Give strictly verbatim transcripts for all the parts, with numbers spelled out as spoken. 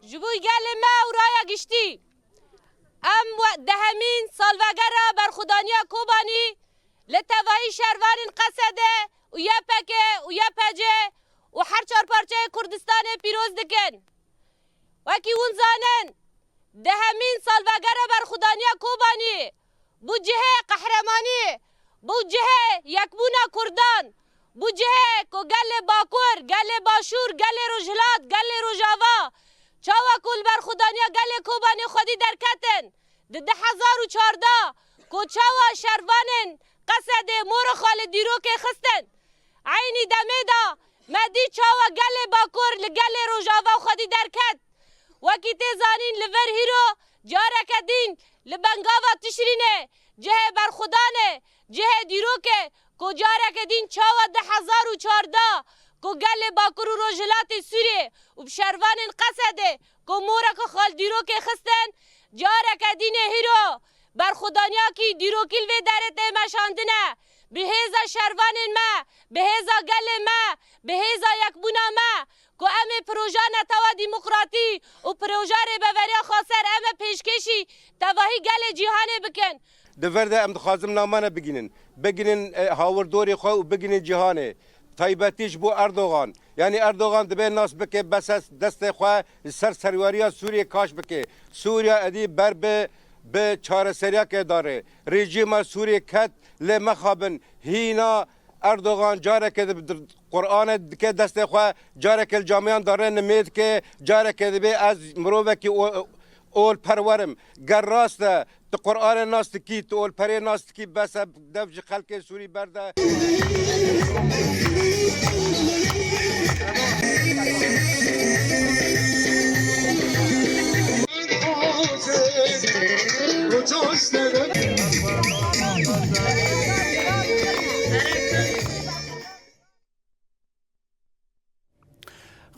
Ji bo gelê me û raya giştî, em we dehemîn salvegera berxwedaniya Kobanî li tevayî şervanên Qesede û Y P G û Y P C û her çar parçeyê Kurdistanê pîroz dikin. Wekî hûn zanin, dehemîn salvegera berxwedaniya Kobanî bû cihê qehremanî, bû cihê yekbûna Kurdan, bû cihê ku gelê Bakur, gelê Başûr, gelê Rojhilat, gelê Rojava, çawa ku li berxwedaniya gelê Kobanê xwedî derketin, di du hezar û çardeh, ku çawa şervanên Qesedê mora xwe li dîrokê xistin. Eynî demê de me dî çawa gelê Bakur li gelê Rojava xwedî derket. Wekî tê zanîn, li vir hîro careke dîn li bengava Tişrînê cihê berxwedanê, cihê dîrokê, ku careke dîn çawa du hezar û çardeh, ku gelê Bakur û Rojhilatê Sûriyê û bi şervanên Qesedê, ku moreke xwe li dîrokê xistin, careke dînê hîro berxwedaniyakî dîrokî li vê derê tê meşandine. Bi hêza şervanên me, bi hêza gelê me, bi hêza yekbûna me, ku em ê proja netewa demokratî û proja rêbeveriya xweser em ê pêşkêşî tevahî gelê cîhanê bikin. Di vir de em dixwazin namane bigînin. Bigînin, e, hawirdorê xwe û bigînin cîhanê. Taybetî ji bo Erdogan. Yanî Erdogan dibe nas bike, bes e, destê xwe li ser serweriya Sûriyê kaş bike. Sûriya edî ber bi, bi çareseriyeke dare. Rejîma Sûriyê ket, lê mexabin hîna Erdogan careke di, di Qur'anê dike destê xwe, careke li camiyan dare nimê dike, careke dibê ez mirovekî o-, olperwer im. Ger rast e, tu Qur'anê nas dikî, tu olperê nas dikî, bes e, dev ji xelkê Sûrî berde.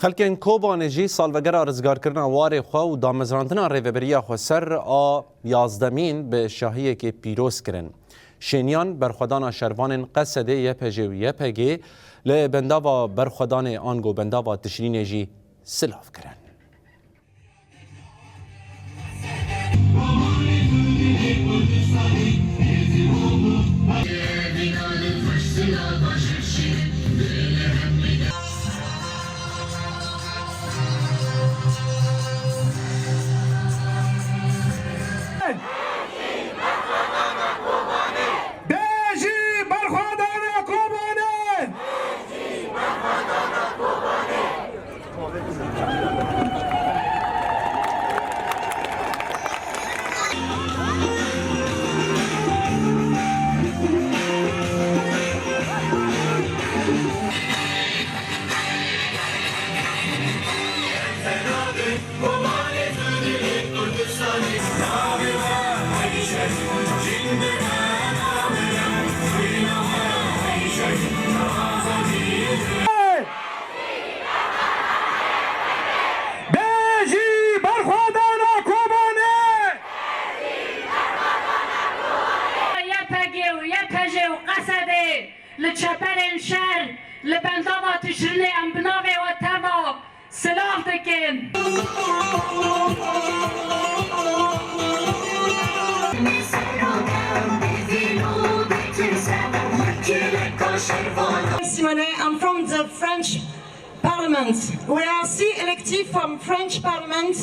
Xelkên Kobanê jî salvegera rizgarkirina warê xwe û damezrandina Rêveberiya Xweser a yazdemîn bi şahiyekê pîroz kirin. Şêniyan berxwedana şervanên Qesedê, Y P J û Y P G li bendava berxwedanê ango bendava Tişrînê jî silav kirin. Bêjî berxwedana Kobanê! Bêjî berxwedana Kobanê! Y P G û Y P J û Qesedê li çeperên şer li bendava Tişrînê em bi navê we teva silav dikin. Simone, I'm from the French Parliament. We are C elective from French Parliament,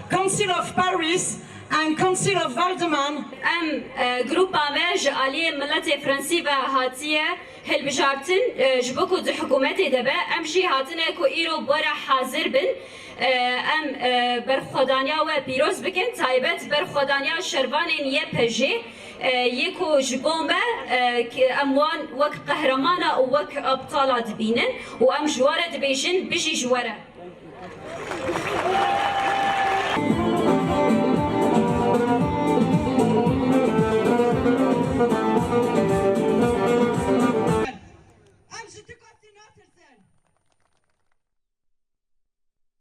Council of Paris and Council of Val-de-Marne. Em, e, grupa me ji aliyê miletê Fransî ve hatiye hilbijartin, e, ji bo ku di hikûmetê de be. Em jî hatine ku îro bi we re hazir bin. E, em, e, berxwedaniya we pîroz bikin, taybet berxwedaniya şervanên Y P J. E, yê ku ji bo me, e, ki em wan wek qehremana û wek ebtala dibînin û em ji wan re dibêjin, bijî ji we re. Em ji tu kesî natirsin.